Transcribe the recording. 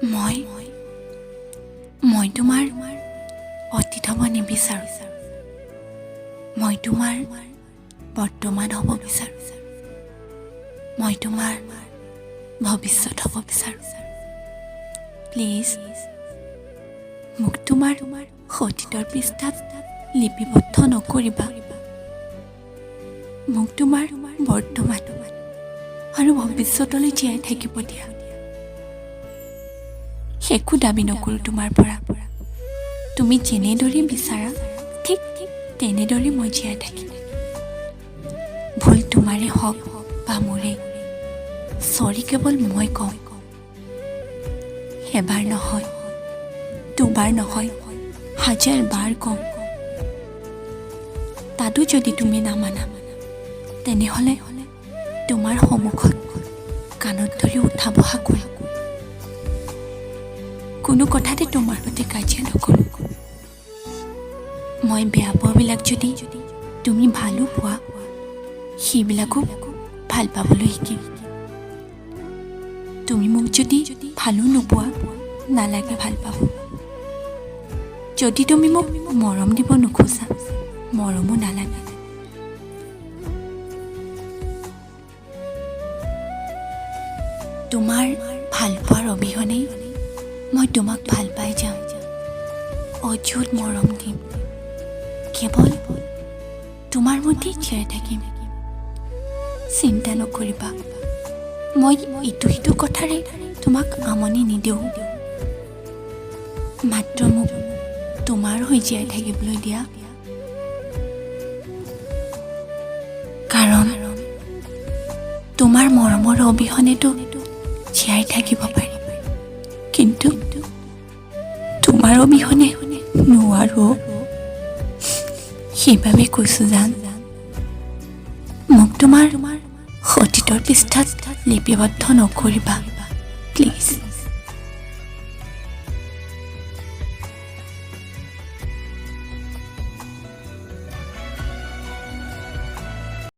মই তোমাৰ অতীত হ'ব নিবিচাৰোঁ, মই তোমাৰ বৰ্তমান হ'ব বিচাৰোঁ, মই তোমাৰ ভৱিষ্যত হ'ব বিচাৰোঁ। প্লিজ, মোক তোমাৰ অতীতৰ পৃষ্ঠাত লিপিবদ্ধ নকৰিবা। মোক তোমাৰ বৰ্তমান আৰু ভৱিষ্যতলৈ জীয়াই থাকিব দিয়া। একো দাবী নকৰোঁ তোমাৰ পৰা। তুমি যেনেদৰে বিচাৰা, ঠিক তেনেদৰে মই জীয়াই থাকিম। ভুল তোমাৰে হওক বা মোৰে, চৰি কেৱল মই কওঁ। এবাৰ নহয়, দুবাৰ নহয়, হাজাৰ বাৰ কওঁ। তাতো যদি তুমি নামানা, তেনেহ'লে তোমাৰ সন্মুখত কাণত ধৰি উঠা বহা কৰিম। কোনো কথাতে তোমাৰ সৈতে কাজিয়া নকৰোঁ। মই বেয়া পোৱাবিলাক যদি তুমি ভালো পোৱা, সেইবিলাকো ভাল পাবলৈ শিকিম। তুমি মোক যদি ভালো নোপোৱা, নালাগে ভাল পাব। যদি তুমি মোক মৰম দিব নোখোজা, মৰমো নালাগে। তোমাৰ ভাল পোৱাৰ অবিহনেই মই তোমাক ভাল পাই যাম, অযুত মৰম দিম, কেৱল তোমাৰ মতেই জীয়াই থাকিম। চিন্তা নকৰিবা, মই ইটো সিটো কথাৰে তোমাক আমনি নিদিওঁ। মাত্ৰ মোক তোমাৰ হৈ জীয়াই থাকিবলৈ দিয়া, কাৰণ তোমাৰ মৰমৰ অবিহনেতো জীয়াই থাকিব পাৰি, কিন্তু তোমাৰ অবিহনে নোৱাৰো। সেইবাবে কৈছোঁ জান, মোক তোমাৰ অতীতৰ পৃষ্ঠাত লিপিবদ্ধ নকৰিবা, প্লিজ।